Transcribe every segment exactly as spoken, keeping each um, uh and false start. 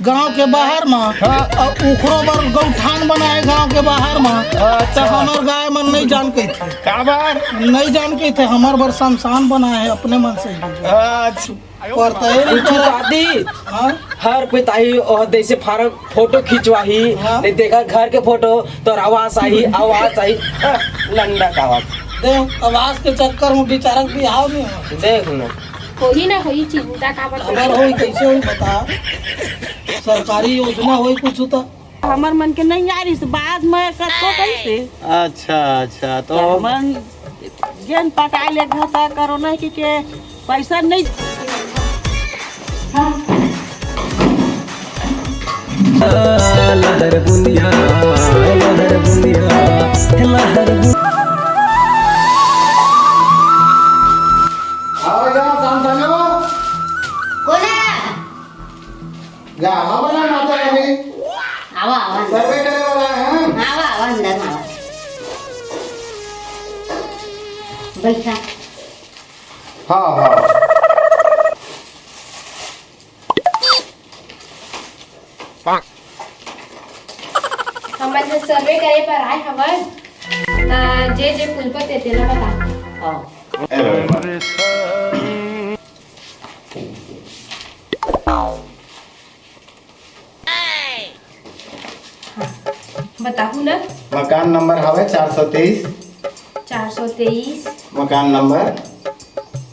गांव के बाहर म, हाँ। अउ ओखरो बर गौठान बनाए गांव के बाहर म। अच्छा। त हमर गाय मन नहीं जान कहिथे। काबर? नहीं जान कहिथे, हमर बर शमशान बनाए हे अपने मन से। अच्छा। और तय नहीं कुछ करा। दादी, हाँ? हर पिताई और देसे फारम फोटो खिंचवाही, हाँ। नहीं देखा घर के फोटो, तोर आवाज आही, आवाज आही, हाँ, लंडा का आवाज। देख, आवाज के चक्कर में बेचारा के बिहाव नहीं हो। देख ना। होही ना होही, चिंता का बात। अगर होही, कैसे होही बता? सरकारी योजना होही कुछ तो। हमर मन के नहीं आ रही, बाद में कतको कैसे। अच्छा, अच्छा, तो त हमन जेन पटाए ले घर का कोरोना के, के पैसा नहीं। लहर बुनिया, लहर बुनिया, लहर बुनिया। आओ जा, शांतनु। कोना? जा, आवा ना माता रानी। आवा, आवा। सर्वे करे वाला है, हाँ? आवा, आवा, अंदर में आवा। बैठा। हाँ, हाँ। हमन ह सर्वे करे बर आए हवन, त जे जे फूल पत्ते तेला बता। हाँ। बताहू ना। मकान नंबर हवे चार सौ तेईस। चार सौ तेईस। मकान नंबर?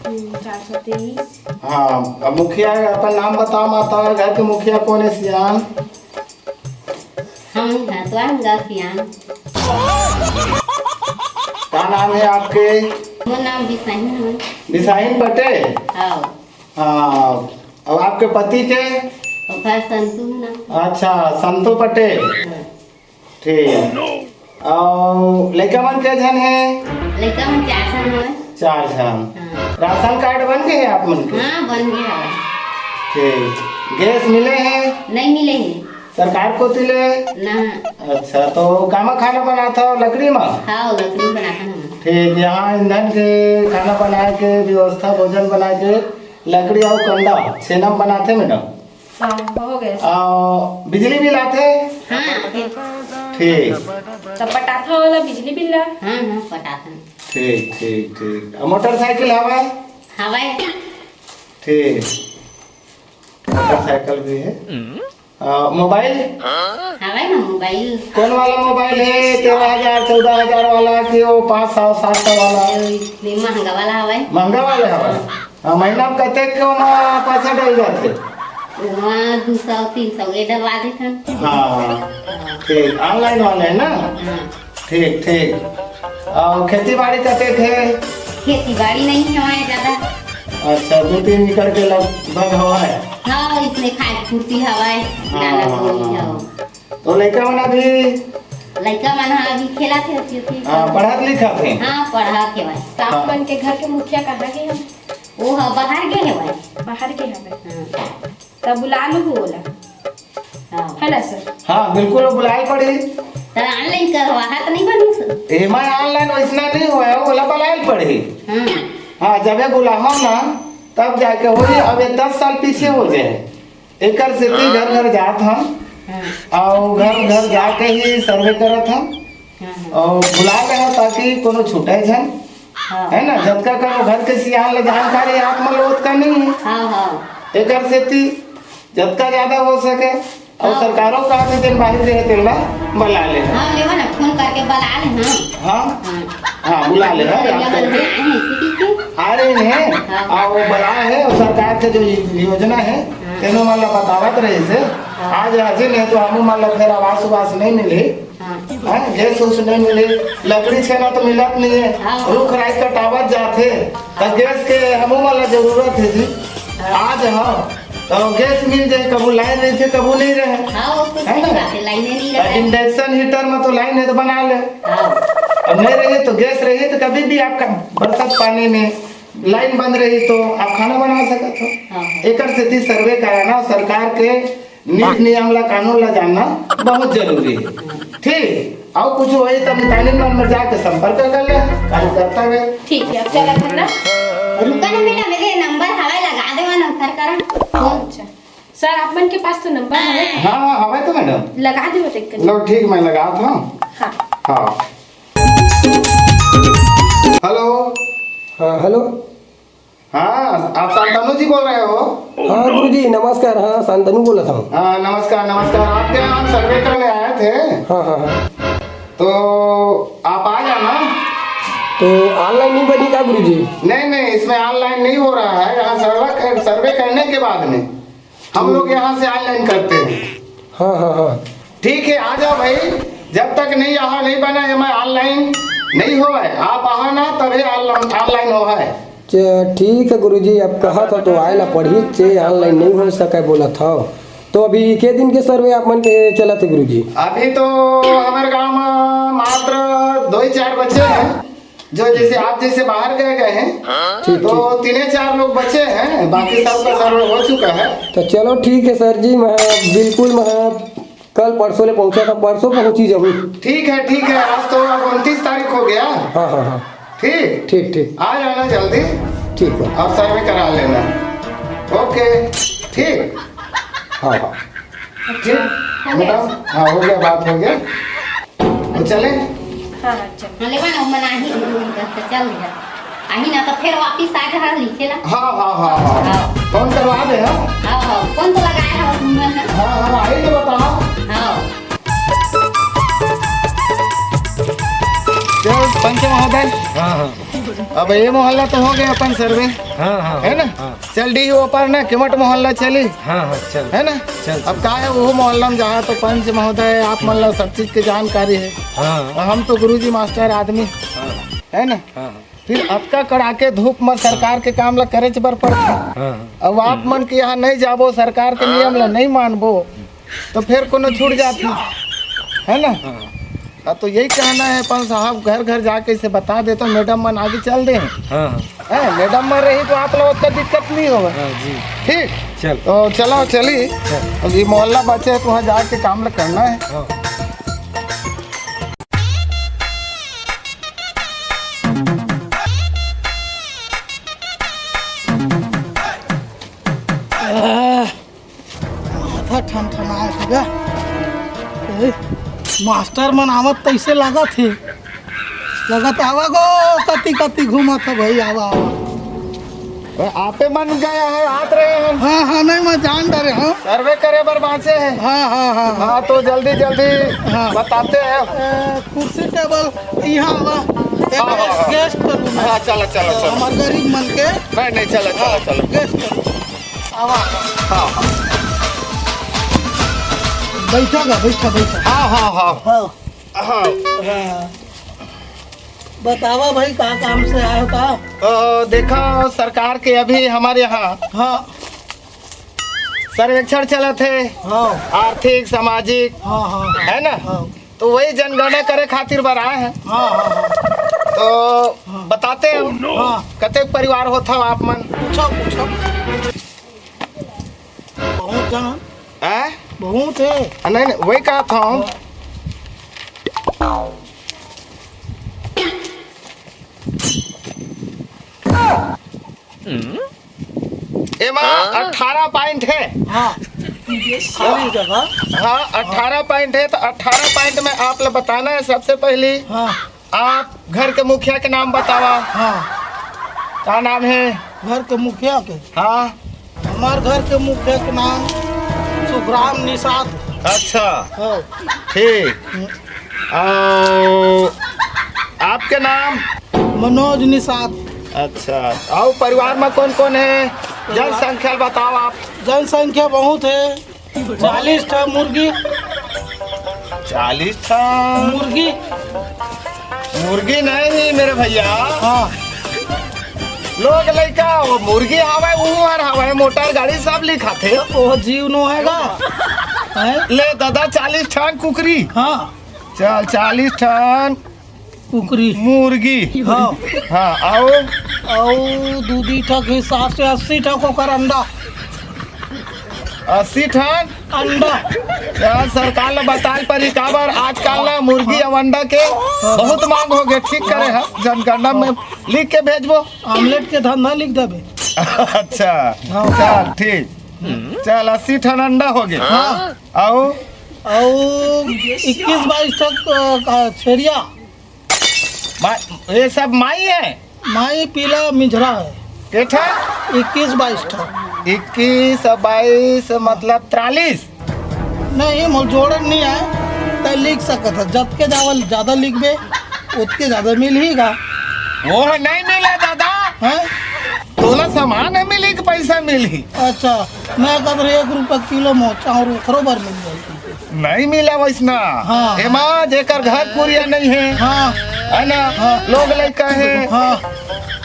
हम्म, चार सौ तेईस। हाँ, अब मुखिया अपन नाम बताओ माता, घर के मुखिया कौन है सियान? हम हैं तो हम गा सियान। का नाम है आपके? मोर नाम बिसाही है। बिसाही पटेल? हाँ। हाँ, अब आपके पति के? ओकर संतु है ना। अच्छा, संतु पटेल। हाँ। ठीक। अउ लइका मन के झन हे? लइका मन चार झन हवय। चार झन। हाँ। राशन कार्ड बन गए हे आप मन के? हाँ, बन गए हवय। ठीक। गैस मिले हे? नहीं मिले हे। सरकार कोति ले? ना। अच्छा, तो कामा खाना बनात हव, लकड़ी मा? हाँ, लकड़ी बनात हन हमन। ठीक, यहाँ ईंधन के, खाना बनाए के व्यवस्था, भोजन बनाए के लकड़ी अउ कंडा, छेना म बनाथे मैडम? हाँ, हो गए। आ, बिजली बिल आथे? हाँ, आथे। ठीक। तब पटाथा वाला बिजली बिल ला? हाँ, हाँ, पटाथन। ठीक, ठीक, ठीक। आ, मोटरसाइकिल हवय? हवय। ठीक। मोटरसाइकिल भी है। आ, मोबाइल? हवय ना मोबाइल। कौन वाला मोबाइल है? तेरह हजार, चौदह हजार वाला कि वो पाँच सौ, सात सौ वाला? ये महंगा वाला हवय। महंगा वाला हवय? हाँ, महीना में कतेक के ओमा पैसा डल जाथे? ओमा दू सौ, तीन सौ के डलवा देथन। हाँ, ठीक, online वाले है ना? हाँ। ठीक, ठीक। अउ खेती बाड़ी कतेक हे? खेती बाड़ी नहीं हवय ज्यादा। अच्छा, दू तीन एकड़ के लगभग हवय? हाँ, इसने खाए पूर्ति हवय, हाँ, दाना हाँ, बोई हाँ। हवय। तो लइका मन अभी? लइका मन ह अभी खेलत हे, अभी, अभी। हाँ, पढ़त लिखत हे? हाँ, पढ़त हे भाई। तो आप हाँ। मन के घर के मुखिया कहाँ गे हवय? वो ह बाहर गे हवय। बाहर गे हवय? हाँ। तब बुला लूहू ओला। हाँ। है ना सर? हाँ, बिल्कुल, वो बुलाए पड़ी। तो online करवाहा तो नहीं बनी सर? एमा online वैसना नहीं होय, ओला बुलाए पड़ी। हाँ। हाँ, जबे बुलाहूँ ना, तब जाके होही। अब ये दस साल पीछे हो जाए। एकर सेती घर घर जात हन, हाँ। अउ घर घर जाके ही सर्वे करत हन, हाँ, हाँ। अउ बुला ले हन ताकि कोनो छूटे झन, हाँ। है ना? जतका कन घर के सियान ले जानकारी आप मन ल ओतका नहीं है। हाँ, हाँ। एकर सेती जतका ज्यादा हो सके, अउ हाँ। सरकारों का भी दिन बाहर रहे तेला बुला ले। हाँ, लेवा ना, फोन करके बुला ले, हाँ। हाँ? हाँ। हाँ, बुला ले, हाँ, भैया याद मन कर। आए हैं, इसी के। आ रहे हैं, हाँ। आ, वो बड़ा है, और सरकार के जो यो-, योजना है, हाँ। तेनो मन ला बतावत रहे से, हाँ। आज हाजिर नहीं तो हमू मन ला फिर आवास उवास नहीं मिली, हाँ। हाँ, गैस उस नहीं मिली, लकड़ी छेना तो मिलत नहीं है, हाँ। रुख राई कटावत जाथे, तो गैस के हमू मन ला जरूरत है जी। हाँ। आज हाँ, तो गैस मिल जाए, कभू लाइन रहिथे, कभू नहीं रहे। हाँ, वो तो है सही ना? बात है, लाइन नहीं अब रहे। Induction heater में तो लाइन है तो बना ले। हाँ। अब नहीं रही तो गैस रही तो कभी भी आपका बरसात पानी में लाइन बंद रही तो आप खाना बना सकत हो। हाँ। एकर सेती सर्वे कराना और सरकार के नीति नियम ला, कानून ला जानना बहुत जरूरी है। ठीक, अउ कुछ होही त मितानिन मन में जाके संपर्क कर ले, कार्यकर्ता में। ठीक है, अब चला करना। रुका ना मैडम, मेरे नंबर हवाई लगा दे, वहाँ नंबर करा। अच्छा। सर, आप मन के पास तो नंबर है। हाँ, हाँ, हवे तो मैडम। लगा दे वो देख कर। लो, ठीक, मैं लगात हँव। हाँ। हाँ। हेलो। हाँ, हेलो। हाँ, आप शांतनु जी बोल रहे हो? हाँ गुरुजी, नमस्कार। हाँ, शांतनु बोलत हँव। हाँ, नमस्कार, नमस्कार। आपके यहाँ हम सर्वे करने आए थे। हाँ, हाँ, हाँ। तो आप आ जाना। तो online नहीं बनी का गुरुजी? नहीं, नहीं, इसमें online नहीं हो रहा है। यहाँ सर्वे कर, सर्वे करने के बाद में हम लोग यहाँ से online करते हैं। हाँ, हाँ, हाँ। ठीक है, आ जाओ भाई। जब तक नहीं, यहाँ नहीं बना है, मैं online नहीं होवय। आप आहा ना, तभे online, online होवय। च-, ठीक है गुरुजी, अब कहत हव तो आए ला पड़ही, चे online नहीं हो सके बोलत हव। तो अभी के दिन के सर्वे आप मन के चलत हे गुरुजी? अभी तो हमारे गांव में मात्र दो ही चार बच्चे हैं, जो जैसे आप जैसे बाहर गए गए हैं, ठीक, तो ठीक। तीन चार लोग बचे हैं, बाकी सबका सर्वे हो चुका है। तो चलो ठीक है सर जी, मैं बिल्कुल मैं कल परसों ले पहुंचा था, परसों पहुंची जाऊँ। ठीक है, ठीक है, आज तो अब उनतीस तारीख हो गया। हाँ, हाँ, हाँ। ठीक? ठीक, ठीक। आ जाना जल्दी। ठीक है। और सर्वे करा लेना। OK, ठीक। हाँ, हाँ। ठीक, बेटा? हाँ, हो गया, बात हो गया। तो चले? हाँ, हाँ, चलो। हाँ, लेवा ना, मना ही, तो चल दिया। आही ना, तो फिर वापिस आ जा, लिखे ला। हाँ, हाँ, हाँ, हाँ। हाँ। फोन करवा दे, हाँ? हाँ, हाँ, फोन तो लगाए हो, तुम ना। हाँ, हाँ, आई तो बताओ। हाँ। चल, पंच महोदय। हाँ, हाँ। अब ये मोहल्ला तो हो गया अपन सर्वे। हाँ, हाँ, है ना? हाँ। चल डी ओपर ना, किमट मोहल्ला चली। हाँ, हाँ, चल। है ना? चल, अब चल। का है वो मोहल्ला में जहाँ तो पंच महोदय आप मन ला सब चीज के जानकारी है। हाँ। और हम तो गुरुजी मास्टर आदमी। हाँ। है ना? हाँ, हाँ। फिर अतका कड़ाके धूप में सरकार के काम ला करे बर पड़थे। हाँ, हाँ। अब आप मन के यहाँ नहीं जाबो, सरकार के नियम ला नहीं मानबो, तो फिर कोनो छूट जाती, है ना? हाँ। हाँ, तो यही कहना है पंच साहब, घर घर जाके इसे बता दे तो मैडम मन आगे चल दे। हाँ, हाँ। है, मैडम मन रही तो आप लोग का दिक्कत नहीं होगा। हाँ जी। ठीक? चल। तो चलो, चली। चल। अब ये मोहल्ला बचे है, तो वहाँ जाके काम करना है। हाँ। माथा ठनठनाए हे गा। ए, मास्टर मन आवत तइसे लागत हे। लगत आवा गो, कति कति घूमत हे भाई, आवा, आवा। अरे, आपे मन गए हैं, आत रहे हैं। हाँ, हाँ, नहीं, मैं जान डरे हँव। सर्वे करे बर बाँचे हैं। हाँ, हाँ, हाँ, हाँ। हाँ, तो जल्दी, जल्दी हाँ। बताते हैं। ए, कुर्सी टेबल यहाँ आवा। हाँ, हाँ, हाँ। Guest करूँ मैं। हाँ, चलो, चलो, चलो। हमारे गरीब मन के। नहीं, नहीं, चलो, चलो, हाँ, चलो। Guest करूँ। आवा। हाँ, हाँ। बैठा गा, बैठा, बैठा। हाँ, हाँ, हाँ। हाँ। हाँ। हाँ। बतावा भाई, का काम से आए हो का? अ, देखा, सरकार के अभी हमारे यहाँ हाँ। सर्वेक्षण चलत हे। हाँ। आर्थिक, सामाजिक, हाँ, हाँ। है ना? हाँ। तो वही जनगणना करे खातिर बर आए हैं। हाँ, हाँ, हाँ। तो हाँ। बताते हैं, हाँ। कतेक परिवार होत हव आप मन? पूछो, पूछो। बहुत जन। हैं? बहुत है। आ, नहीं, नहीं, वही कहा था हम। हाँ। एमा हाँ? अठारह पॉइंट है। हाँ। खाली जगह। हाँ, अठारह पॉइंट है, तो अठारह पॉइंट में आप लोग बताना है सबसे पहली। हाँ। आप घर के मुखिया के नाम बतावा। हाँ। का नाम है? घर के मुखिया के? हाँ। हमार घर के मुखिया के नाम सुखराम निषाद। अच्छा। हाँ। ठीक। हम्म। और आपके नाम? मनोज निषाद। अच्छा, और परिवार में कौन कौन है? परिवार जनसंख्या बताओ आप। जनसंख्या बहुत है, चालीस ठा मुर्गी। चालीस ठा? मुर्गी। मुर्गी नहीं मेरे भैया। हाँ। लोग लइका, वो मुर्गी हवय, वो हर हवय, मोटर गाड़ी सब लिखाथे। वो जीव नो हैगा। हैं? ले दादा, चालीस ठन कुकरी। हाँ। चल, चालीस ठन कुकरी। मुर्गी। हाँ। हाँ, अउ? अउ दूधी ठक हिसाब से अस्सी ठक ओकर अंडा। अस्सी ठन? अंडा। यार, सरकार ल बताल परी, काबर आजकल ना मुर्गी अउ अंडा के बहुत मांग हो गए। ठीक करे है, जनगणना में लिख के भेजबो। आमलेट के धंधा लिख देबे। अच्छा, हाँ। चल, ठीक। चल, अस्सी ठन अंडा हो गए। हाँ। अउ? अउ इक्कीस बाईस ठक, अ, का, छेरिया। मा-, ये सब माई है? माई पीला मिझरा है। के ठा? इक्कीस बाईस ठा। इक्कीस और बाईस मतलब तिरालीस। नहीं, मोर जोड़न नहीं आए, तै लिख सकत है। जतके जावल ज्यादा लिखबे, उतके ज्यादा मिलही गा। वो है, नहीं मिला दादा। हैं? तोला सामान है मिली कि पैसा मिलही? अच्छा, मैं कहत रहे एक रुपया किलो में चाउर ओखरो बर मिल जाई। नहीं मिला वैसना। हाँ। एमा जेकर घर कुरिया नहीं है, हाँ। है ना? हाँ। लोग लइका है, हाँ।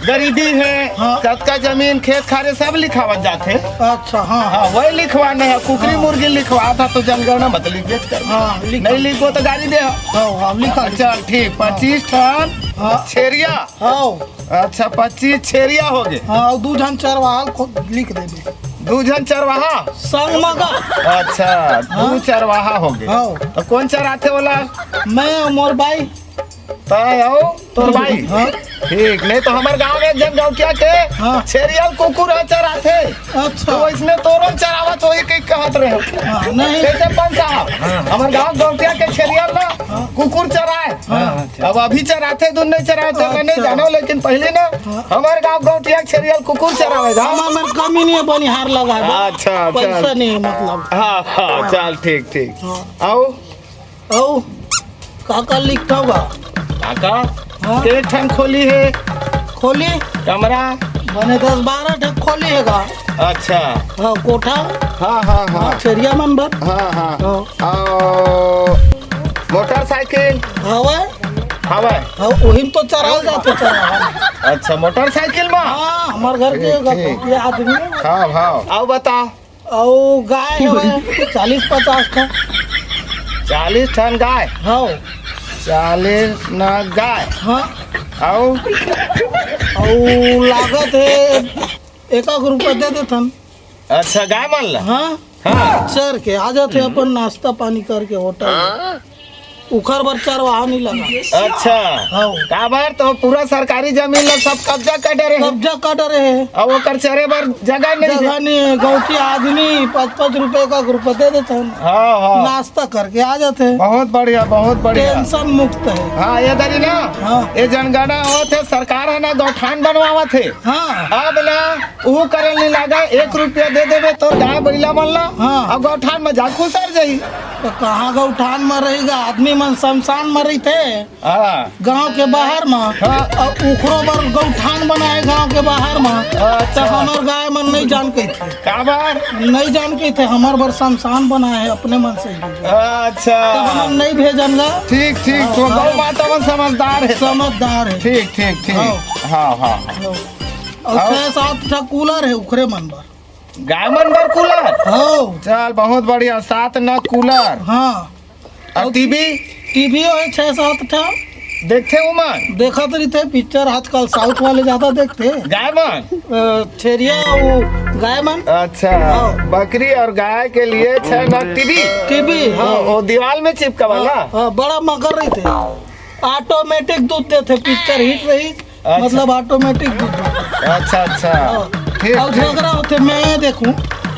गरीबी है, हाँ। जतका जमीन खेत खारे सब लिखावत जाथे। अच्छा, हाँ। हाँ, वही लिखवाना है, कुकरी हाँ। मुर्गी लिखवा था तो जनगणना मत लिख देत कर। हाँ, लिख। नहीं लिखो तो गारी दे। हाँ, हाँ, लिखा। चल ठीक, हाँ। पच्चीस ठन हाँ। छेरिया। हाँ। अच्छा, पच्चीस छेरिया हो गए। हाँ, अउ दू झन चरवाहा ल खुद लिख देबे। दू झन चरवाहा? संग म गा। अच्छा, दू हाँ। चरवाहा हो गए। हाँ। तो कौन चराथे ओला? मैं अउ मोर बाई। तय अउ तोर बाई? हाँ। ठीक, नहीं तो हमर गांव में एक झन गौटिया के हाँ। छेरिया ल कुकुर ह चराथे। अच्छा। तो वैसने तोरो ल चरावत होही कहि कहत रहे। हाँ, नहीं। कैसे पंच साहब? हाँ। हमर गांव गौटिया के छेरिया ल ना हाँ। कुकुर चराए। हाँ। अब अभी चराथे, दूध नहीं चराए, तो मैं नहीं अच्छा। जानो, लेकिन पहले ना हाँ। हमारे गांव गौटिया छेरियल कुकुर चरावे गा। हमार मन कमी नहीं है, बनिहार लगा है। अच्छा, अच्छा। पैसा नहीं है मतलब। हाँ, हाँ, चल, ठीक, ठीक। हाँ। आओ। आओ, का का लिखता होगा? काका, हाँ। के ठन खोली है? खोली? कमरा? बने दस बारह ठे खोली है गा। अच्छा। हाँ, कोठा? हाँ, हाँ, हाँ। हाँ, छेरिया मन बर। हाँ, हाँ। हाँ। आओ, मोटरसाइकिल? हवे। हवे। हाँ, वही तो चराल जाथे, चराल। अच्छा, मोटरसाइकिल में? हाँ, हमार घर के ठीक, ठीक। ये आदमी। हाँ, हाँ। आओ बता। अउ गाय हवे चालीस पचास ठा। चालीस ठन गाय? हाँ। चालीस न गाय। हाँ। अउ? अउ लागत है एक आध रुपया दे देथन। अच्छा, गाय मन ला? हाँ। हाँ। चर के आ जाथे अपन नाश्ता पानी करके होटल में। उखर बर चरवाहा नहीं लगा। अच्छा। हाँ। काबर तो पूरा सरकारी जमीन ला सब कब्जा कर डरे हैं। कब्जा कर डरे हैं। अब ओकर चरे बर जगह नहीं है। जगह नहीं है, गौटी आदमी पाँच पाँच रुपए का रुपया दे देते हैं। हाँ, हाँ। नाश्ता करके आ जाते हैं। बहुत बढ़िया, बहुत बढ़िया। टेंशन मुक्त है। हाँ, ये दरी ना, हाँ। ये जनगणना होत है, सरकार है ना, गौठान बनवावत है। हाँ। अब ना, उहू करे नहीं लागा, एक रुपया दे देबे तोर गाय बइला मन ला, हाँ। अब गौठान में जा खुसर जाही। तो कहाँ गौठान में रहेगा, आदमी मन शमशान में रहिथे। हाँ। गांव के बाहर में। हाँ। अउ उखरो बर गौठान बनाए गांव के बाहर में। अच्छा। तो हमर गाय मन नहीं जान कहिथे। काबर? नहीं जान कहिथे, हमर बर शमशान बनाए है अपने मन से ही। अच्छा। तो हम नहीं भेजन गा। ठीक, ठीक, हाँ, तो हाँ। गौ माता मन समझदार है। समझदार है। ठीक, ठीक, ठीक। हाँ। हाँ, हाँ। हाँ। अउ अउ? छह सात ठा कूलर है उखरे मन बर। गाय मन बर कूलर? हाँ। चल, बहुत बढ़िया, सात न कूलर। हाँ। अउ अउ टीवी? टीवी है छह सात ठा। देखथे उमन? देखत रहिथे पिक्चर, आजकल साउथ वाले ज्यादा देखथे। गाय मन? अ, छेरिया, वो गाय मन। अच्छा, हाँ। बकरी और गाय के लिए छह न टीवी? टीवी, हाँ। वो, वो दीवाल में चिपका वाला? हाँ, हाँ, बड़ा मगर रहिथे। ऑटोमेटिक दूध देथे, पिक्चर हिट रही, अच्छा। मतलब ऑटोमेटिक दूध देथे। अच्छा, अच्छा। हाँ। ठीक, अउ ठीक। झगड़ा होथे, मैं देखूं,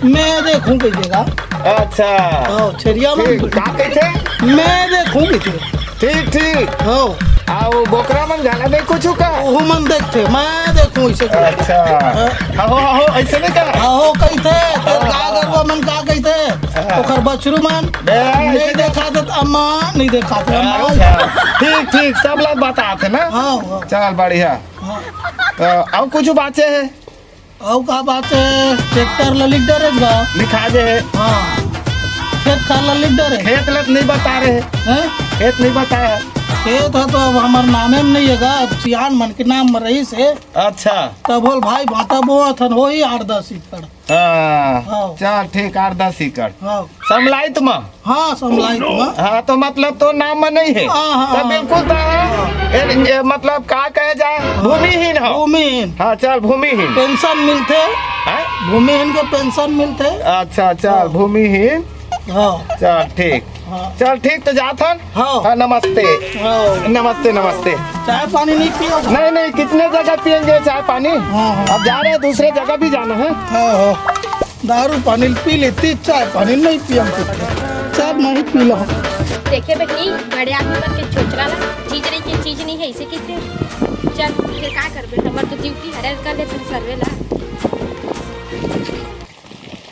मैं देखूं कहिथे गा। अच्छा। हाँ, छेरिया मन ठीक, का कहिथे? मैं देखूं कहिथे। ठीक, ठीक। हाँ। अउ बोकरा मन घला नहीं कुछ का? ओहू मन देखथे, मैं देखूं इसे। अच्छा। हाँ। अहो, अहो, ऐसे नहीं कहा? अहो कहिथे, तेरे हाँ। गाय गरुआ मन का कहिथे? हाँ। ओकर बछरू मन? बे, नहीं ऐसे देखा तो अम्मा, नहीं देखा तो अम्मा। अच्छा। ठीक, ठीक, सब लोग बताते ना? हाँ, हाँ। चल, बढ़िया। हाँ। अ, अउ कुछ बाचे है? अउ का बात है, ट्रैक्टर ला लिख डरे गा। लिखा दे है। हाँ। खेत खार ला लिख डरे। खेत ला नहीं बता रहे। हैं? खेत नहीं बताया है। खेत है तो अब हमार नामे में नहीं है गा, अब सियान मन के नाम में रही से। अच्छा। तब बोल भाई भाटा बोआ थन, वही आठ दस एकड़। हाँ, हाँ। चल ठीक, आठ दस एकड़। हाँ। समलाइत में? हाँ, समलाइत में। हाँ, तो मतलब तो नाम में नहीं है। हाँ, हाँ, तो हाँ। बिल्कुल तो है। ए, ए, मतलब का कहे जाए? हाँ। भूमिहीन हो। भूमिहीन। हाँ, चल भूमिहीन। पेंशन मिलथे। हाँ? भूमिहीन के पेंशन मिलथे। अच्छा, चल हाँ। भूमिहीन। हाँ। चल ठीक। हाँ। चल ठीक, तो जात हन। हाँ। हाँ, नमस्ते। हाँ। नमस्ते, नमस्ते। चाय पानी नहीं पियोगा? नहीं, नहीं, कितने जगह पियेंगे चाय पानी? हाँ, हाँ। अब जा रहे हैं, दूसरे जगह भी जाना है। हाँ, हाँ। दारू पानी ल पी लेती, चाय पानी ल नहीं पियम कहिथे। चाय नहीं पी लो। देखे बहिनी, बड़े आदमी मन के चोचला ला, चीज रही के चीज नहीं है, इसे किथे। चल, फिर का करबे? हमर तो ड्यूटी हरे, कर लेथन सर्वे ला।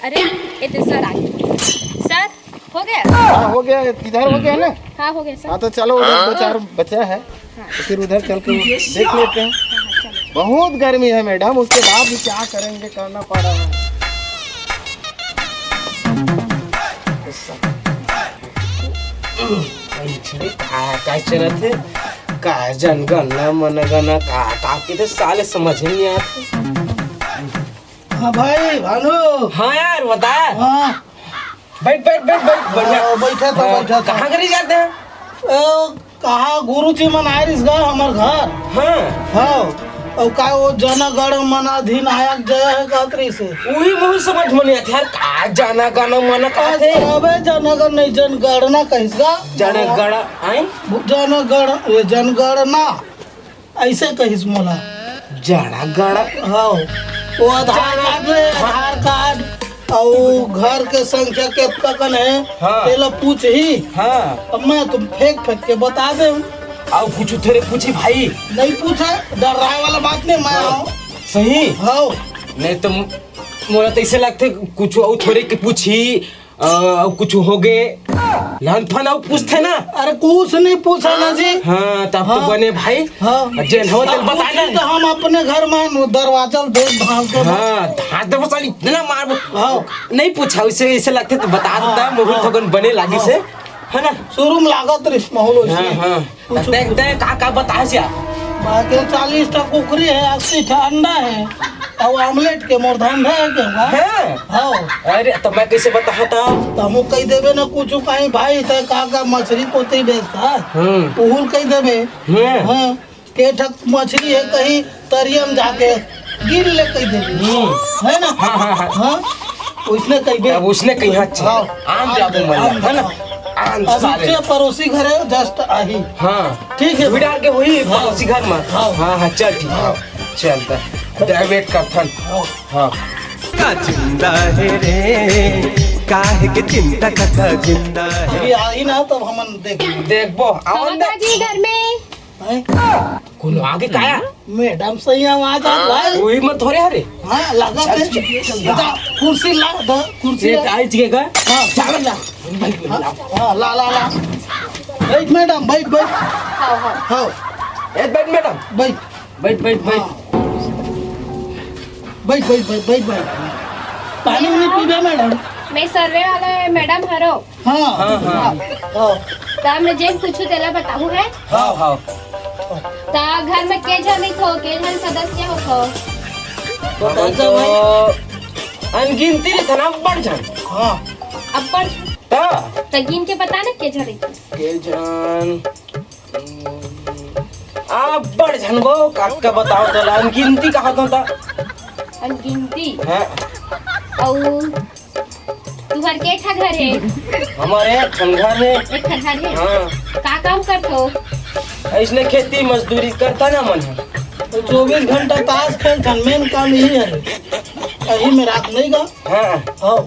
अरे, ए तो सर आ गए। सर, हो गया? हाँ, हो गया। इधर हो गया ना? हाँ, हो गया सर। हाँ, तो चलो, उधर दो चार बचा है, तो फिर उधर चल के देख लेते हैं। हाँ, हाँ, चलो। बहुत गर्मी है मैडम, उसके बाद भी क्या करेंगे, करना पड़ रहा है। का, का चलत है? का जनगणना मनगणना का, का के तो साले समझ ही नहीं आते। हाँ भाई, भानु। हाँ यार, बता। हाँ। बैठ, बैठ, बैठ, बैठ, बढ़िया। हाँ, बैठा था, हाँ, बैठा था। कहाँ करी जाते हैं? ओ, कहाँ गुरुजी मन आए रिस गा हमर घर। हाँ। हाँ। और का वो जनगण मन अधिनायक जय है कहत रहिस हे। वही मुँह समझ में नहीं आते यार, का जनगण मन का थे? अबे जनगण नहीं, जनगणना कहिस गा। जनगण, आए? जनगण, ये जनगणना। ऐसे कहिस मोला। जाड़ा गाड़ा। हाँ, वो आधार कार्ड रे, आधार कार्ड, अउ घर के संख्या कतका कन है, हाँ। तेला पूछही। हाँ। अब मैं तुम फेंक फेंक के बता दे। अउ कुछ थोड़े पूछी भाई। नहीं पूछा, डराए वाला बात नहीं, मैं हाँ। आऊँ। सही? हाँ। नहीं तो मु-, मोला तो ऐसे लगते कुछ अउ थोड़े के पूछी, अ, अउ कुछ हो गे? लहन फन अउ पूछते ना। अरे कुछ नहीं पूछा ना जी। हाँ, तब तो हाँ। बने भाई। हाँ। जेन हो तेन अब बता ना। पूछी तो हम अपने घर में दरवाजा देख भाग के हाँ, धार दे बस इतना मार। हाँ। नहीं पूछा, उसे ऐसे लगते तो बता हाँ, देता, मुहूर्त हाँ। थोकन बने लागी हाँ। से, है ना? शुरू में लागत रहिस माहौल वैसे। हाँ, हाँ। कुछ देख, देख, का, का बताए से आप? बाकी चालीस टा कुकरी है, अस्सी टा अंडा है, अउ आमलेट के मोर धंधा है के बा? है। हाँ। अरे, तो मैं कैसे बताता? तो हम कह देबे ना कुछ कहीं भाई, तो का, का मछली पोती बेचता? हम्म। उहुल कह देबे। हम्म। हाँ, के ठक मछली है कहीं तरिया में जाके गिर ले कह देबे। हम्म। है ना? हाँ, हाँ, हाँ। हाँ? उसने कह दे। अब उसने कहीं हाथ हाँ। आन दे अब आन दे, मन, आन दे। है ना? आन अब साले। इससे पड़ोसी घर है, just आही। हाँ। ठीक है। बिडार के हुई हाँ। पड़ोसी घर में। हाँ। हाँ, हाँ, चल ठीक है। हाँ। चल तो। दे wait कर थन। हाँ। हाँ। का जिंदा है रे, काहे के चिंता करता जिंदा है। अभी आई ना तब हमन देख। देखबो, आवन दे। जी घर में। हैं? कोनो आगे काया? मैडम सही आवाज आ भाई। वही मत हो रे, अरे। हाँ, लगा चल, दे। चल, चल, जा। जा, कुर्सी ला, द, कुर्सी ये ला। आई जी का? हाँ। चावल ला। भाई, हाँ, ला। हाँ, ला, ला, ला। बैठ मैडम, बैठ, बैठ। हाँ, हाँ। हाँ। ए, बैठ मैडम। बैठ। बैठ, बैठ, बैठ। हाँ। बैठ, बैठ, बैठ, बैठ, बैठ। पानी उनी पीबे मैडम? मैं सर्वे वाला है, मैडम हरो। हाँ, हाँ, हाँ। हाँ, हाँ। त मैं जेन पूछू तेला बताहू है? हाँ, हाँ। त घर में के झन रहिथो, के झन सदस्य होथो? बता हमन दे भाई। तो अनगिनती रहिथन, अब्बड़ झन। हाँ। अब्बड़ झन? त? त गिन के बता ना के झन रहिथो। के झन? अब्बड़ झन वो, कतका बताओ तोला, अनगिनती कहा तो ता। अनगिनती? हाँ। अउ तुहर के ठा घर हे? हमर एक ठन घर हे। एक ठन घर हे? हाँ। का काम करथो? अइसने खेती मजदूरी करता ना मन ह। तो चौबीस घंटा ताश खेलथन, main काम यही है। यही में रात नहीं गा। हाँ। हाँ।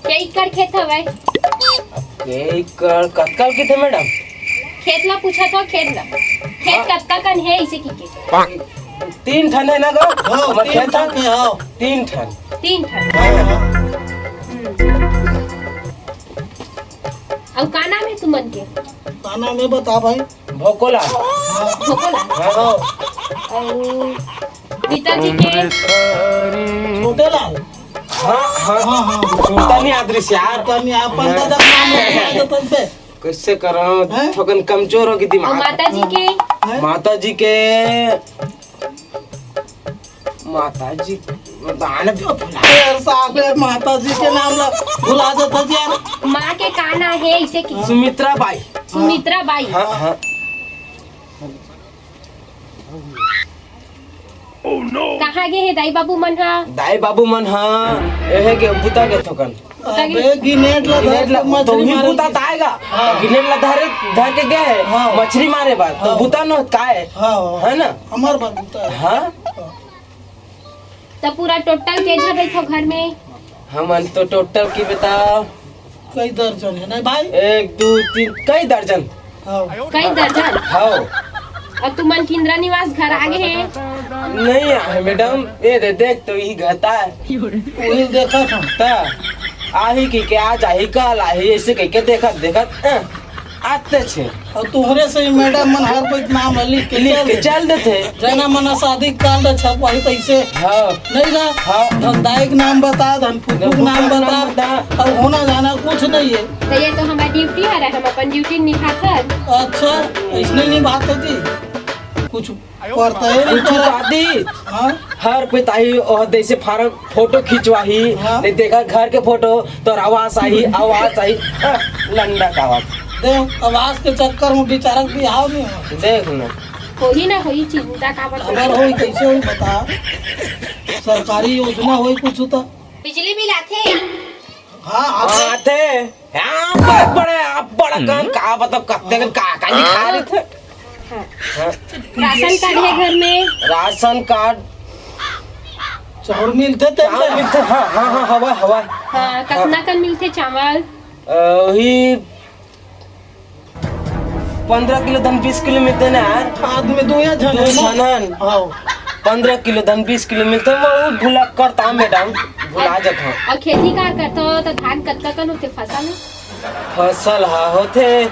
के एकड़ खेत हवय? के एकड़ कतका के थे मैडम? खेत ला पूछत हो, खेत ला। खेत हाँ। कतका कन हे इसे की के? तीन ठन हे ना गा? हाँ, हमर तीन खेत ठन हे, हाँ। तीन ठन। तीन ठन। हाँ, हाँ। हम्म। अउ का नाम हे तुमन के? का नाम हे बता भाई? भोकोला। भोकोला? हाँ। अउ पिताजी के? छोटे लाल। हाँ, हाँ। हाँ, हाँ। सुनता नहीं आदरिस यार। सुनता नहीं, आप पंता तक नाम नहीं आता तब पे। कैसे करो? हैं? थोकन कमजोर हो गई दिमाग। अउ माता जी के? हैं? माता जी के माता जी, दान भी भुला। यार, साले माता जी के नाम ला भुला जाता जी यार। माँ के का नाम हे इसे की? सुमित्रा बाई। सुमित्रा बाई। हाँ, हाँ। कहाँ गे हे दाई बाबू मन हा? दाई बाबू मन हा, एहे के बुता के थोकन। अबे, गिनेट ला धर गिनेट ला, के मछली तो ही मारे बुता के। ताएगा। हाँ। गिनेट ला धरे, धर के गए हे, हाँ। मछली मारे बर। तो हाँ। बुता न काय? हाँ, हाँ। है ना? हमार बर बुता हे। हाँ। हाँ। त पूरा टोटल के झन रहिथव घर में? हमन तो टोटल के बताओ। कई दर्जन है ना भाई? एक, दू, तीन, कई दर्जन। हाँ। कई दर्जन? हाँ। अउ तुमन के इंदिरा निवास घर आगे हे? नहीं आहे मैडम, ये दे देख तो यही घर ता है। वही देखा था। ता आही कि क्या जाही, काल आही, ऐसे कह के देखत देखत, अ, आते छे। अउ तुहरे से ही मैडम मन हर कोई नाम लिख के लिख चल के देथे। चल देथे। जना मना शादी काल दा छपवाही तैसे। हाँ। नहीं गा? हाँ। धंधाई के नाम बता, धन फुफू के नाम बता। बता। अउ होना जाना कुछ नहीं है। तो ये तो हमारी ड्यूटी है, हम अपन ड्यूटी निभाथन। अच्छा, इसने निभाते जी। कुछ पड़ता है नहीं कुछ पड़ा। दादी। हाँ? हर पिताई और देसे फार्म फोटो खिंचवाही, हाँ। नहीं देखा घर के फोटो, तो आवाज आही, आवाज आही, हाँ, लंडा का आवाज। देख, आवाज के चक्कर में बेचारा के बिहाव नहीं हो। देख ना। होही ना होही, चिंता का बात। खबर होही, कैसे होही बता। सरकारी योजना होही कुछ तो। बिजली बिल आथे? हाँ, आथे। आथे। हाँ, बड़े, बड़े, आप बड़ा काम का, मतलब, कत्ते का, का लिखा रहे थे? हाँ। राशन कार्ड है घर में? Ration card. चावल मिलते थे चावल क्या? मिलते, हाँ, हाँ, हाँ, हवा, हवा। हाँ, कतना कन मिलते चावल? अ, वही पंद्रह किलो धन बीस किलो मिलते ना यार। आदमी दो या झन दो है ना? झन हन। हाँ। पंद्रह किलो धन बीस किलो मिलते, मैं वो भुला करता मैडम, भुला जाता हूँ। अउ खेती कार करता हो तो धान कतका कन होते फसल? फसल हा होथे,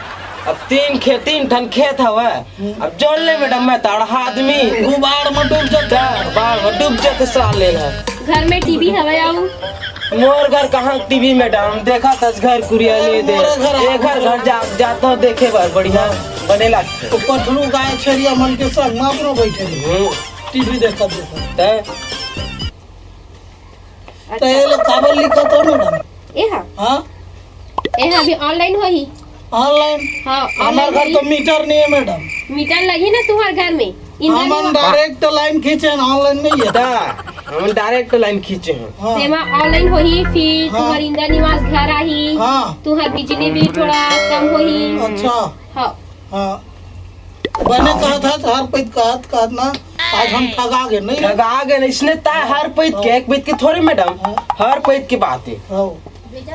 अब तीन खेत, तीन ठन खेत हवय। हम्म। अब जोन ले मैडम, मैं तड़हा आदमी। वो बाढ़ में डूब जाता। जा, बाढ़ में डूब जाते साले ला। घर में टीवी हवय आऊ? मोर घर कहाँ टीवी मैडम, देखा तस घर कुरिया ले दे। मोरे घर आ, एक घर, घर जा, जाता हूँ देखे बर, बढ़िया बने लागथे। तो पठरू गाय छेरिया मन के संग में अपनो बैठे रहे। हम्म। टीवी देखत देखत। तै? तो ये लोग काबर लिखत हो मैडम? ए हा। हाँ? ए हा अभी ऑनलाइन होही। ऑनलाइन? हाँ, हमार ऑनलाइन घर होही। तो मीटर नहीं है मैडम। मीटर लगी ना तुम्हार घर में? इंदिरा हमन निवास। डायरेक्ट लाइन खींचे हैं, ऑनलाइन नहीं है। ता, हम डायरेक्ट लाइन खींचे हैं। हाँ। तेमा ऑनलाइन होही, फिर हाँ। तुम्हार इंदिरा निवास घर आही, हाँ। तुम्हार बिजली बिल थोड़ा कम होही। अच्छा। हाँ। हाँ। बने कहत हस, हर पइत कहत, कहत ना, आज हम ठगा गे, नहीं? ठगा गे, इसने ताय हर पइत के, एक पइत के थोड़े मैडम, हाँ। हर पइत के बात है। हाँ।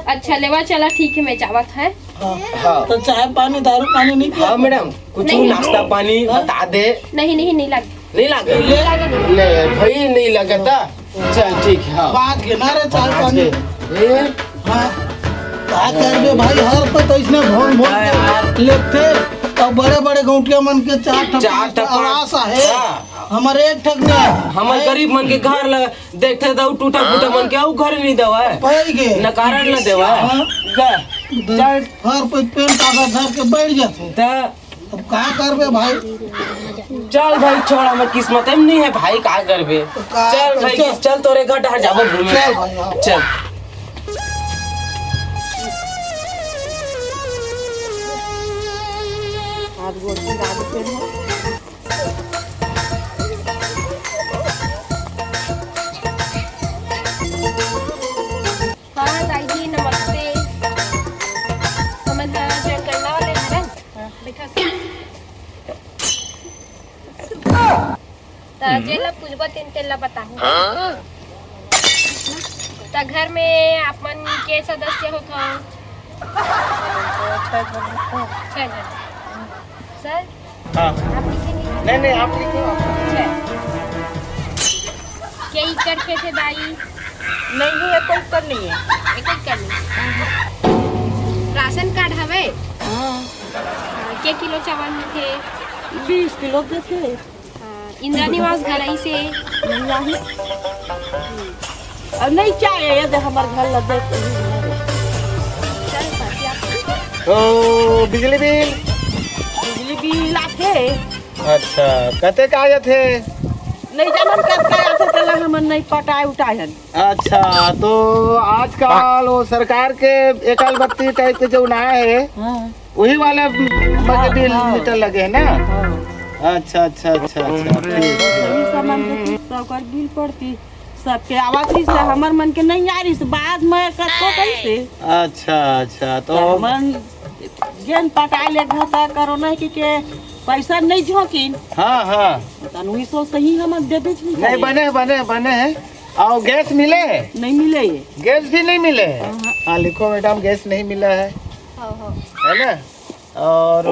अच्छा, लेवा चला, ठीक है, मैं जावत है। हाँ। हाँ। तो चाय पानी, दारू पानी नहीं पिया? हाँ मैडम, कुछ नहीं। नाश्ता पानी हाँ। बता दे। नहीं, नहीं, नहीं लग। नहीं लगे? ले। नहीं लगे, नहीं। ले, भाई, नहीं लगे ता? चल, ठीक है, हाँ। बात के ना रे, चाय बात पानी। के। ए? हाँ। का करबे भाई, हर पइत इसने भोन भोन हाँ यार। लेते, तो बड़े बड़े गौंटिया मन के चार ठक चार पाँच ठक ठक आवास आहे। हाँ। हमर एक ठक नहीं है। हमर हैं? गरीब मन के घर ल देखथे त अउ टूटा फूटा मन के अउ घर नहीं देवय। पाई गे। न कारण न देवय। हाँ। जा। चल। हर पइत पेन कागज धर के बैठ जाथे। त अब का करबे भाई? चल भाई, छोड़, हमर किस्मत में नहीं है भाई, का करबे? तो का चल भाई, करबे? चल तोरे घर डहर जाबो घूमे। चल भाई, आओ। चल। हाथ गोड़ के रात के हो। हाँ, दाई जी, नमस्ते। हमन ह जनगणना वाले हरन। हाँ। बैठा से। त हम्म। जेला पूछबो तेन तेला बताहूँ। हाँ? त घर में आप मन के सदस्य होथव? छह झन। छह झन। सर? हाँ। आप लिखे नहीं? नहीं, नहीं, आप लिखे। अच्छा। के एकड़ खेत हे दाई? नहीं, नहीं, ये कोई कर नहीं है। ये कोई कर नहीं। राशन कार्ड हवे? हाँ। हाँ, के किलो चावल मिलथे? बीस किलो देथे। हाँ, इंदिरा निवास घर आई से? नहीं आही। हम्म। अब नहीं चाहे, ये दे हमर घर ला देख। चल, बाकी आप ओ, बिजली बिल? बिजली बिल आथे। अच्छा, कते का आथे? नहीं जानन कतका आथे, तेला हमन नहीं पटाए उटाए हन। अच्छा, तो आजकल वो सरकार के एकल बत्ती टाइप के जो ना है, हाँ। वही वाला हाँ, बिजली हाँ। मीटर लगे है ना? हाँ। अच्छा, अच्छा, अच्छा, अच्छा, ठीक, ठीक। वही सामान के किस्त ओकर बिल पड़ती, सबके आवत रही से, हमर मन के नहीं आ रही से, बाद में कतको कैसे। अच्छा, अच्छा, तो तो हमन जेन पटाए ले घर का कोरोना के, के पैसा नहीं झोंकिन। हाँ, हाँ। तनु ही सो सही हम देबे नहीं नहीं, करे। बने, बने, बने हैं। अउ गैस मिले हे? नहीं मिले हे। गैस भी नहीं मिले हे? हाँ, हाँ। हाँ, लिखो मैडम, गैस नहीं मिला है। हाँ, हाँ। है ना? और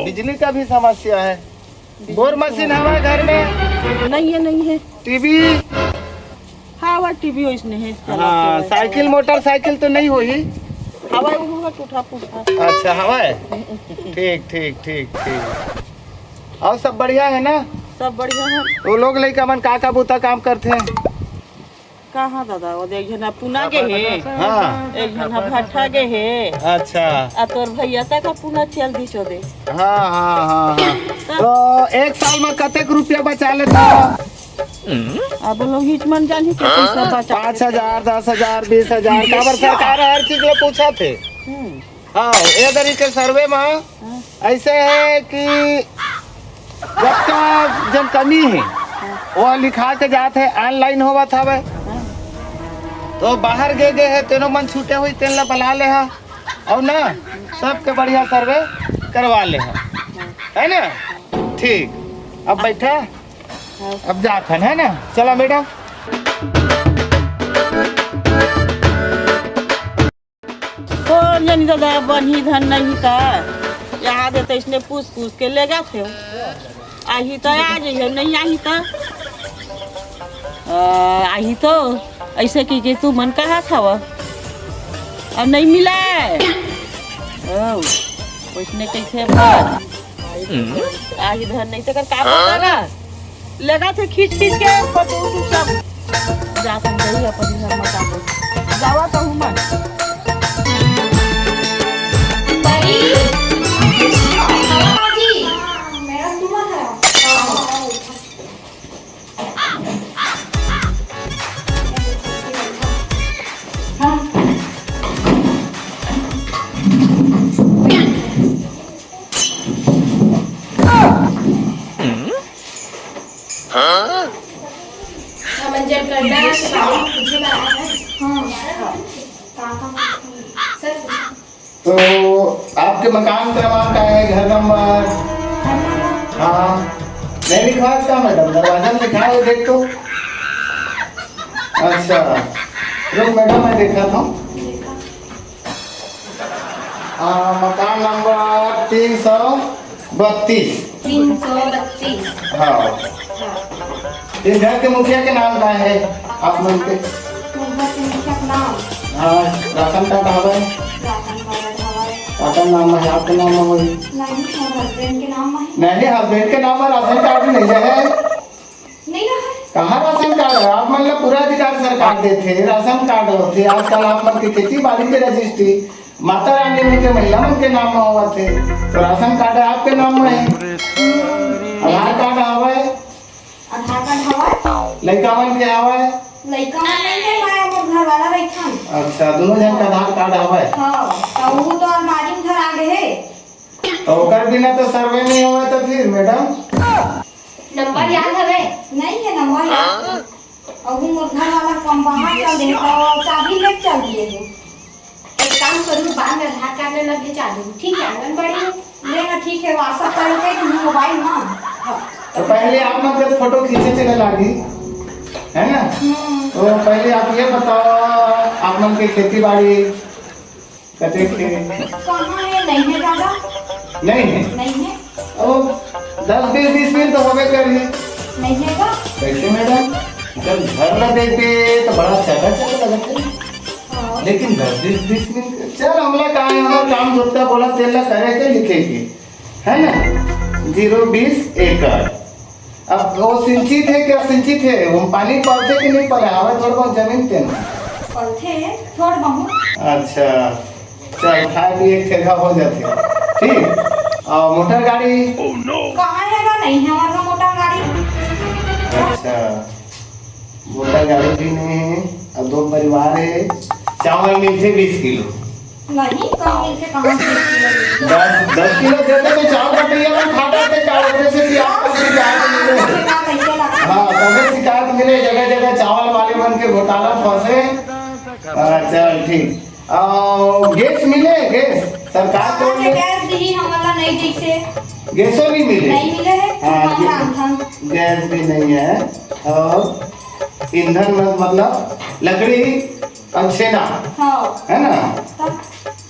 बिजली का भी समस्या है। बोर मशीन हवय घर में? नहीं है, नहीं है। टीवी? हाँ, वो टीवी वैसने है, चलत हाँ, है। साइकिल, मोटरसाइकिल तो नहीं होही? हवा वो होगा टूटा फूटा। अच्छा, हवा है? ठीक, ठीक, ठीक, ठीक। और सब बढ़िया है ना? सब बढ़िया है। वो लोग लइका मन का का बूता काम करथे? कहाँ दादा, वो एक झन पुना गे हे, हाँ। एक झन भट्ठा गे हे। अच्छा। आ तोर भैया तक पुना चल दी चोदे। हाँ, हाँ, हाँ, हाँ। तो एक साल में कतेक रुपया बचा लेता? अब लोग हिच मन जानी के पैसा बचा। पाँच हजार, दस हजार, बीस हजार, काबर सरकार हर चीज ला पूछथे। हम्म। हाँ, ए दरी के सर्वे में हाँ। ऐसे है कि जतका जन कमी है, वो लिखा के जात है, online होवत हवे। हाँ। तो बाहर गे गे है, तेनो मन छूटे हुई, तेन ला बला ले हा, और ना सबके बढ़िया सर्वे करवा ले हा, है ना? ठीक, अब बैठा, हाँ। अब जात हन, है ना? चला मैडम। कोन जनी दादा, बनही धन नहीं का? यहाँ दे तो इसने पूछ पूछ के ले जात हो। आही तो आ जइहो, नहीं आही तो, आ, आही तो ऐसे की, की तू मन कहा था वो? अब नहीं मिला है। ओ, उसने कैसे बात? आही धन नहीं तो कर का पता ना? लेगा थे खींच खींच के फोटो उटो सब। जा तुम गई अपन घर में जाओ। जावा तो हूँ मैं। बड़ी। हाँ, जी। मैडम, तुम आ जाओ। हाँ। हमन जब गड्ढा के बारे में पूछे बर आए हन। हाँ। का, का पूछे? सर पूछे। तो आपके मकान क्रमांक का है, घर नंबर? हाँ, नहीं लिखा इसका मैडम, दरवाजा में लिखा है, देख तो। अच्छा, रुक मैडम, मैं देखा था। आ, मकान नंबर तीन सौ बत्तीस। तीन सौ बत्तीस। हाँ। हाँ। ये घर के मुखिया के नाम का है आप मन के? घर के मुखिया के नाम? हाँ, राशन कार्ड हवय। राशन कार्ड हवय। काकर नाम है? आपके नाम में होही। नहीं, मोर husband के नाम में है। नहीं, husband के नाम में राशन कार्ड नहीं है। नहीं रहा है। कहाँ राशन कार्ड है? आप मन ला पूरा अधिकार सरकार देथे, राशन कार्ड होथे। आजकल आप मन के खेती बाड़ी के रजिस्ट्री माता रानी मन के, महिला मन के नाम में होवत हे, तो राशन कार्ड आपके नाम में है। आधार कार्ड हवय। आधार कार्ड हवय। लइका मन के हवय। लइका मन नहीं है, मैं मोर घर वाला रहिथन। अच्छा, दोनों जन का आधार कार्ड हवय। हाँ, तो वो तो अलमारी में धरा गे हे। तो ओकर बिना तो सर्वे नहीं होवय तो फिर मैडम? नंबर याद हवे? नहीं है नंबर याद। अहू मोर घर वाला कम बाहर चल दे, तो चाबी लेके चल दिए हो। एक काम करू, बाद में आधार कार्ड ले लग चालू, ठीक है, आंगनबाड़ी में। ले ना, ठीक है, WhatsApp कर के तुम मोबाइल में। हाँ। तो पहले आप मन के फोटो खींचे चले लागी, है ना? हम्म। तो पहले आप ये बताओ, आप मन के खेती बाड़ी कतेक हे? कहाँ है? नहीं है दादा। नहीं है? नहीं है। अब दस बीस बीस मिनट तो होबे करही। नहीं है का? कैसे मैडम? जब घर ला देखबे तो बड़ा चकाचक लगत है। हाँ। लेकिन दस बीस बीस मिनट, चल हमला का है, हमर काम जोतता बोला तेल ला करे के लिखे के, है ना? जीरो बीस एकड़। अब वो सिंचित है क्या? सिंचित है, वो पानी पड़थे कि नहीं पड़े? हवे थोड़ा बहुत जमीन तेन। पड़थे, थोड़ बहुत। अच्छा, चल खाए पिए के ठेका हो जाथे। ठीक, और मोटर गाड़ी? कहाँ है ना, नहीं है हमारे मोटर गाड़ी। अच्छा, मोटर गाड़ी भी नहीं है, अब दो परिवार है, चावल मिलथे बीस किलो। नहीं, कम मिलथे, कहाँ से बीस किलो मिलथे? दस, दस किलो देते तो चार कटैया में खा जाते, का ओकरे से कि आप कैसे शिकायत मिले। लगता है? हाँ, तबे शिकायत मिले, जगह जगह चावल वाले मन के घोटाला फंसे। हाँ, चल ठीक। आ, गैस मिले, गैस? सरकार तो कहाँ से गैस दी, हमला नहीं जैसे। गैसो नहीं मिले? नहीं मिले है, हाँ, हम गै-, रांधन। गैस भी नहीं है। और ईंधन म-, मतलब लकड़ी अउ छेना, हाँ। है ना? तब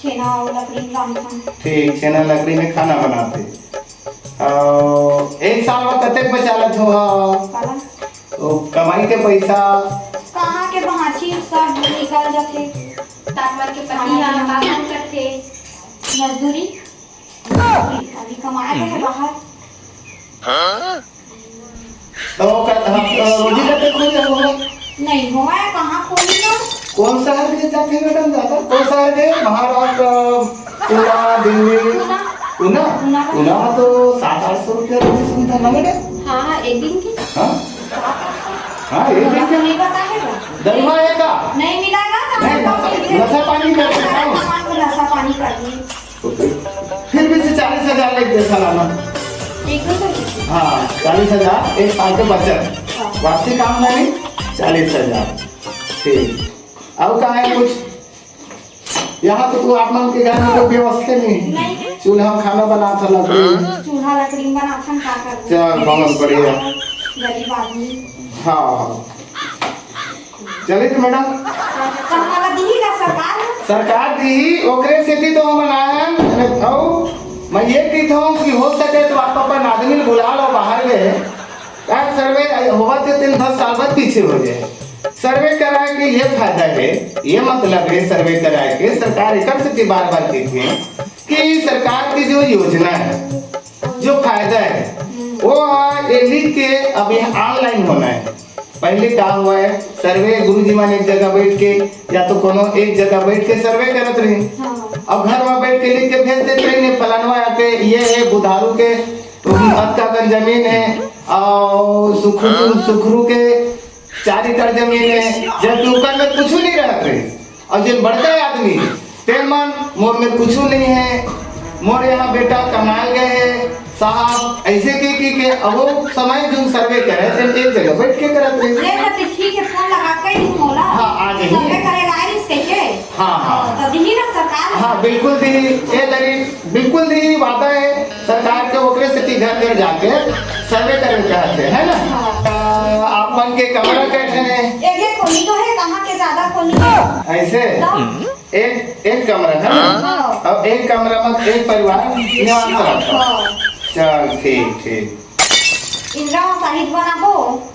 छेना अउ लकड़ी रांधथन। ठीक, छेना लकड़ी में खाना बनाथे। अउ एक साल म कतेक बचा लेथो हा? काला? ओ, कमाई के पैसा? कहाँ के बाँची, सब निकल जाथे। तापमान के पतिया, खाना पीना। काम करथे। मजदूरी। अभी कमाए के है बाहर। तो ओकर, हम, अ, रोजी कते खोज रहे हो? नहीं, होवय, कहाँ खोली ना? कौन शहर के जाथे मैडम ज्यादा? कौन शहर के? महाराष्ट्र, पुणे, दिल्ली? पुणे। पुणे? पुणे। पुणे में तो सात आठ सौ रुपया रोजी सुनता ना मैडम? हाँ, हाँ, एक दिन के। हाँ? सात आठ सौ। हाँ, एक दिन के। नहीं बताए हो? दरवा है का? नहीं मिला ना, तो नहीं, हम नशा, नशा पानी कर रहे हो। नशा पानी कर रही। फिर भी से चालीस हजार लेके दे सालाना। एक दो सौ। हाँ, चालीस हजार एक साल के बचत। हाँ। वार्षिक आमदनी चालीस हजार। ठीक। अब कहाँ है कुछ? यहाँ तो तू आप मन के घर में कोई व्यवस्था नहीं है। नहीं। चूल्हा में खाना बनात हस, लकड़ी। चूल्हा लकड़ी में बनाथन, का करबो? चल, बहुत बढ़िया। गरीब आदमी। हाँ, हाँ। चलित मैडम। त हमला दिही का सरकार? सरकार दिही, ओकरे सेती तो हमन आए हन। अउ मैं ये कहित हूँ कि हो सके तो आप अपन आदमी ल बुला लो बाहर में। यार, सर्वे होवत हे तेन दस साल बाद पीछे हो जाए। सर्वे कराए के ये फायदा है, ये मतलब है सर्वे कराए के, सरकार एकर सेती बार-बार कहिथे कि सरकार की जो योजना है, जो फायदा है, वो ह ये लिख के अब ये online होना है। पहले का हुआ है, सर्वे गुरुजी मन एक जगह बैठ के या तो कोनो एक जगह बैठ के सर्वे करत रही। हाँ। अब घर में बैठ के लिख के भेज देत रही, ने फलानवा आके ये है, बुधारू के अतका कन जमीन है, और सुखरू, सुखरू के चार एकड़ जमीन है, जबकि ओकर में कुछ नहीं रहत रही। और जो बड़का आदमी, तेन मन, मोर में कुछ नहीं है, मोर यहाँ बेटा कमाए गए है, साहब, ऐसे के, के, के, अब वो समय जो सर्वे करे, तेन एक जगह बैठ के करत रही। ये बात तो ठीक है, फोन लगा के ही मोला। हाँ, आ जाइए। सर्वे करे ला आइस कहिए। हाँ, हाँ। तो दिही ना सरकार। हाँ, बिल्कुल दिही, ये दरी, बिल्कुल दिही, वादा है सरकार के, ओकरे सेती घर घर जाके सर्वे करे चाहते हैं ना। हाँ। अ, आप मन के कमरा कैसे है? एक एक कोनी तो है, कहाँ के ज्यादा कोनी है। ऐसे? तो? एक, एक कमरा है ना? हाँ। अब एक कमरा में एक परिवार निवास करत है। हाँ। चल, ठीक, ठीक। इंदिरा आवास आहित बनाबो।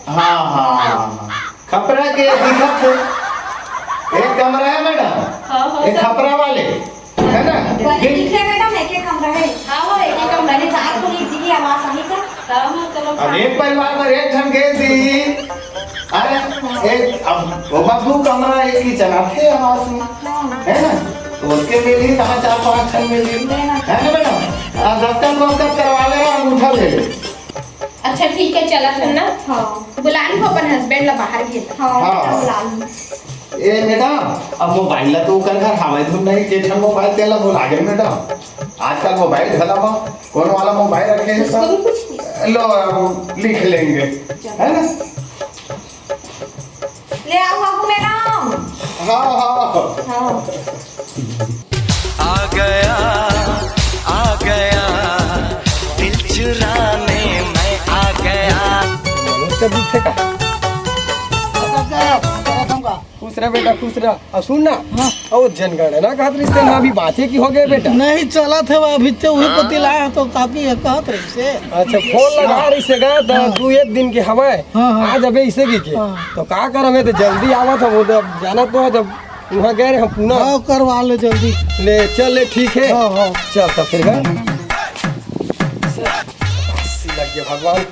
हाँ, हाँ, हाँ, हाँ। खपरा के दिखत है। एक कमरा है मैडम? हाँ, हाँ, एक सर। खपरा वाले, है ना? बने दिखे मैडम, एक एक कमरा है। हाँ, हाँ, एक एक कमरा है। चार कोनी दिही आवास आहित। हाँ, हाँ, चलो। अब एक परिवार में एक ठन गैस दी। अरे, एक, अब वो बस दो कमरा, एक किचन, आथे आवास में, है ना? तो उसके लिए भी कहाँ चार पाँच छन मिली, है ना मैडम? आ, दस्तखत वस्तखत करवा ले, अंगूठा ले ले। अच्छा, ठीक है, चला फिर ना। हाँ। बुला ली अपन husband ला बाहर के। हाँ, हाँ। बेटा, बुला ली। ए मैडम, अब मोबाइल ला तो ओकर घर हवाई धुन नहीं, के ठन मोबाइल तेला भुला गए मैडम। आजकल मोबाइल घला मा कौन वाला मोबाइल रखे हैं उसको सब? भी कुछ नहीं। लो, अब लिख लेंगे, है ना? ले आओ बाबू मैडम। हाँ, हाँ। हाँ। आ गया, आ गया, दिल चुराने मैं आ गया। मनोज का दिखे का? खुश रह बेटा, खुश रह। और सुन ना, हाँ। और जनगणना कहत रहिस तेन, अभी बाँचे कि हो गए बेटा? नहीं, चलत हे, अभी ते उही कोती लाए हे तो काकी हे कहत रहिस हे। अच्छा, फोन लगा रहिस हे गा, त हाँ। दू एक दिन के हवय। हाँ, हाँ। आज अबे इसे की के। हाँ। तो का करंगे, तो जल्दी आवत हे, वो तो अब जानत तो हे, जब वहाँ गए रहे हम पुणे। हाँ, करवा ले जल्दी। ले, चल ले, ठीक है। हाँ, हाँ। चल तब फिर गा। लग गया भगवान।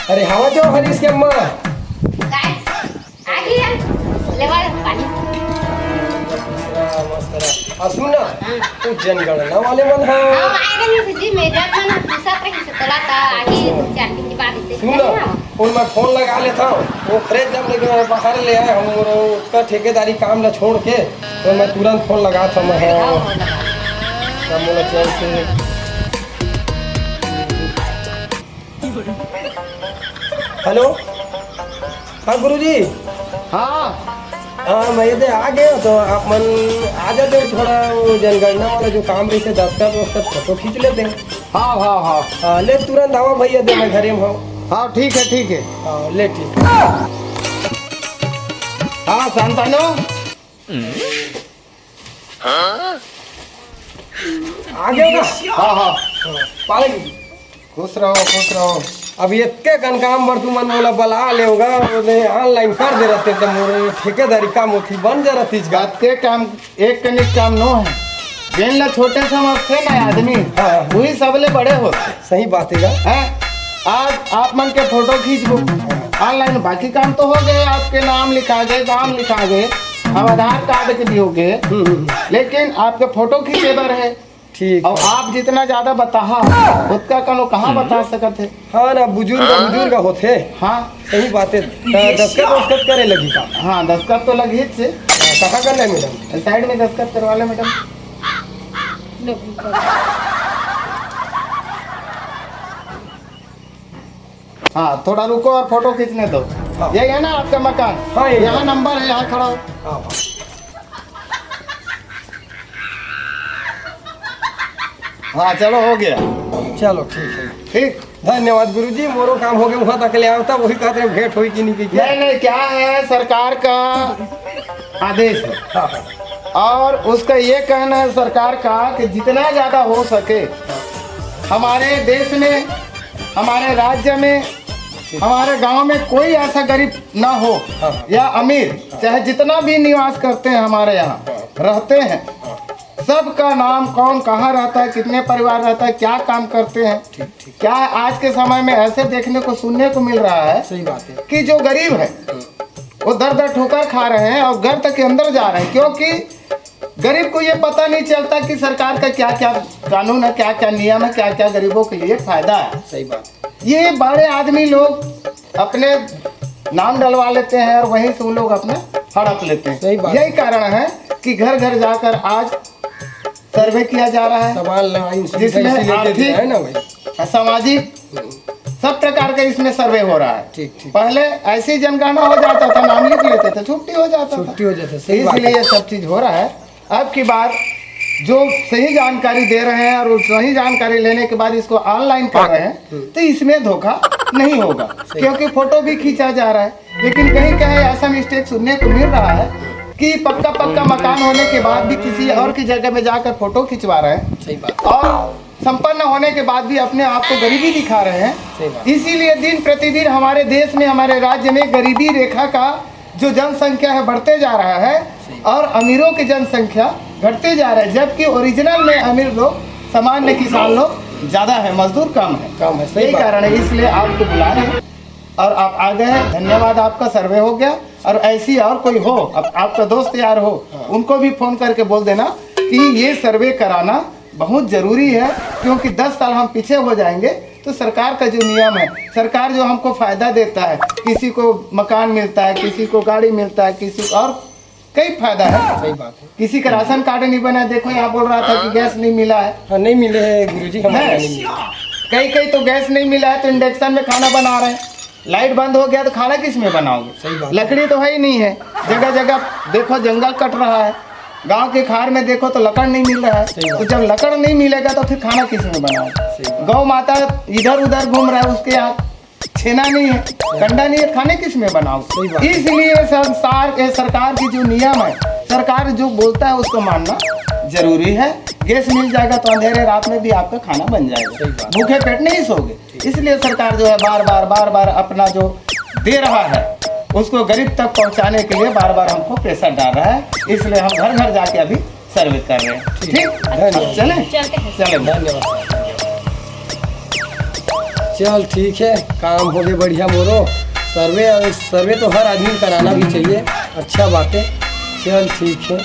अरे हवा जाओ हरीश के अम्मा। काय? आ गया। लेवा पानी। मस्त रहा। आ, सुन ना, हाँ। तू जनगणना वाले मन हा। हाँ, आए रहे थे जी, मैं जब मन पूछा था कि तोला था, आगे चार दिन के बाद इसे सुन ना, चले ना। उन मैं फोन लगा लेता हूँ, वो फ्रेश जब लेके मैं बाहर ले आए हम, वो उसका ठेकेदारी काम ला छोड़ के, तो मैं तुरंत फोन लगा था मैं। हाँ, हाँ, लगा। तब बोला चल से। हेलो, हाँ गुरुजी। हाँ। हाँ, मैं ये दे आ गया, तो आप मन आ जाते हो, थोड़ा वो जनगणना वाला जो काम रहिसे, दस्तखत वस्तखत, फोटो खींच लेते हैं। हाँ, हाँ, हाँ। हाँ, ले तुरंत आवा भैया, दे मैं घरे में हूँ। हाँ, ठीक है, ठीक है। हाँ, ले ठीक। हाँ, शांतनु। आ गया ना? हाँ, हाँ। पाले जी। खुश रहो, खुश रहो। अब एतके कन काम बर तुमन मोला बला लेवगा, ओने ऑनलाइन कर दे रहते त मोर ठेकेदारी काम होती बन जा रहतीस गा। एतके काम, एक कनिक काम नो है। जेन ला छोटे समझते ना आदमी, हाँ। वही सबले बड़े होते सही बात है गा। हैं। आज आप मन के फोटो खींचबो ऑनलाइन, बाकी काम तो हो गए, आपके नाम लिखा गए, गांव लिखा गए, अब आधार कार्ड के भी हो गए, हम्म, हम्म, लेकिन आपके फोटो खींचे बर है। ठीक। और आप जितना ज्यादा बताहा, उतना कनो कहाँ बता सकत है। हाँ ना, बुजुर्ग बुजुर्ग होथे। हाँ, सही बात है। त दस्तखत वस्तखत करे लगी का? हाँ, दस्तखत तो लगी से। कहाँ करना है मैडम? साइड में दस्तखत करवा ले मैडम। हाँ, थोड़ा रुको और फोटो खींचने दो। हाँ। यही है ना आपका मकान? हाँ, यही। यहाँ नंबर है, यहाँ खड़ा हो। हाँ, हाँ, चलो, हो गया। चलो ठीक है। ठीक। धन्यवाद गुरुजी, मोरो काम हो गया, वहाँ तक ले आओ तब वही कहते हैं भेंट हुई कि नहीं की क्या? नहीं, नहीं, क्या है, सरकार का आदेश है। हाँ, हाँ। और उसका ये कहना है सरकार का कि जितना ज्यादा हो सके हमारे देश में, हमारे राज्य में, हमारे गांव में कोई ऐसा गरीब ना हो हाँ। या अमीर, चाहे जितना भी निवास करते हैं हमारे यहाँ, रहते हैं, सबका नाम, कौन कहाँ रहता है, कितने परिवार रहता है, क्या काम करते हैं, ठीक, ठीक। क्या है। आज के समय में ऐसे देखने को, सुनने को मिल रहा है सही बात है। कि जो गरीब है वो दर दर ठोकर खा रहे हैं और गर्त के अंदर जा रहे हैं, क्योंकि गरीब को ये पता नहीं चलता कि सरकार का क्या क्या कानून है, क्या क्या नियम है, क्या क्या गरीबों के लिए फायदा है। सही बात। ये बड़े आदमी लोग अपने नाम डलवा लेते हैं और वहीं से उन लोग अपना हड़प लेते हैं। सही बात। यही कारण है कि घर घर जाकर आज सर्वे किया जा रहा है, सामान लाइन सुविधा जिसमें इसीलिए दे आर्थिक, दिया है ना भाई। सामाजिक, सब प्रकार का इसमें सर्वे हो रहा है। ठीक, ठीक। पहले ऐसे ही जनगणना हो जाता था, नाम लिख लेते थे, छुट्टी हो जाता था। छुट्टी हो जाता, सही बात है। इसलिए ये सब चीज हो रहा है। अब की बार जो सही जानकारी दे रहे हैं और वो सही जानकारी लेने के बाद इसको ऑनलाइन कर रहे हैं, तो इसमें धोखा नहीं होगा, क्योंकि फोटो भी खींचा जा रहा है। लेकिन कहीं कहीं ऐसा मिस्टेक सुनने को मिल रहा है कि पक्का पक्का मकान होने के बाद भी किसी और की जगह में जाकर फोटो खिंचवा रहे हैं सही बात। और संपन्न होने के बाद भी अपने आप को गरीबी दिखा रहे हैं। सही बात। इसीलिए दिन प्रतिदिन हमारे देश में, हमारे राज्य में गरीबी रेखा का जो जनसंख्या है बढ़ते जा रहा है और अमीरों की जनसंख्या घटते जा रहा है, जबकि ओरिजिनल में अमीर लोग, सामान्य किसान लोग ज्यादा है, मजदूर कम है। कम है, सही यही बात। कारण है, इसलिए आपको बुलाए हैं और आप आ गए हैं। धन्यवाद, आपका सर्वे हो गया। और ऐसी और कोई हो, अब आपका दोस्त यार हो, उनको भी फोन करके बोल देना कि ये सर्वे कराना बहुत जरूरी है, क्योंकि दस साल हम पीछे हो जाएंगे तो सरकार का जो नियम है, सरकार जो हमको फायदा देता है, किसी को मकान मिलता है, किसी को गाड़ी मिलता है, किसी को और कई फायदा है। सही बात है। किसी का राशन कार्ड नहीं बना है, देखो यहाँ बोल रहा था कि गैस नहीं मिला है। हाँ, नहीं मिले हैं गुरुजी, हमारे हैं? नहीं मिले। कई कई तो गैस नहीं मिला है तो इंडक्शन में खाना बना रहे हैं, लाइट बंद हो गया तो खाना किस में बनाओगे? सही बात। लकड़ी तो है ही नहीं है, जगह जगह देखो जंगल कट रहा है, गांव के खार में देखो तो लकड़ नहीं मिल रहा है। सही बात। तो जब लकड़ नहीं मिलेगा तो फिर खाना किस में बनाओगे? सही बात। गौ माता इधर उधर घूम रहा है, उसके यहाँ छेना नहीं है, कंडा नहीं है, खाने किस में बनाओ? सही बात। इसलिए संसार के, सरकार की जो नियम है, सरकार जो बोलता है उसको मानना जरूरी है। गैस मिल जाएगा तो अंधेरे रात में भी आपका खाना बन जाएगा, सही बात। भूखे पेट नहीं सोगे। इसलिए सरकार जो है बार बार बार बार अपना जो दे रहा है उसको गरीब तक पहुंचाने के लिए बार बार हमको प्रेशर डाल रहा है, इसलिए हम घर घर जाके अभी सर्वे कर रहे हैं। ठीक, धन्यवाद। चले, चलते हैं। चले। धन्यवाद। चल ठीक है, काम हो गए बढ़िया मोरो। सर्वे, सर्वे तो हर आदमी कराना भी चाहिए, अच्छा बात है। चल ठीक है।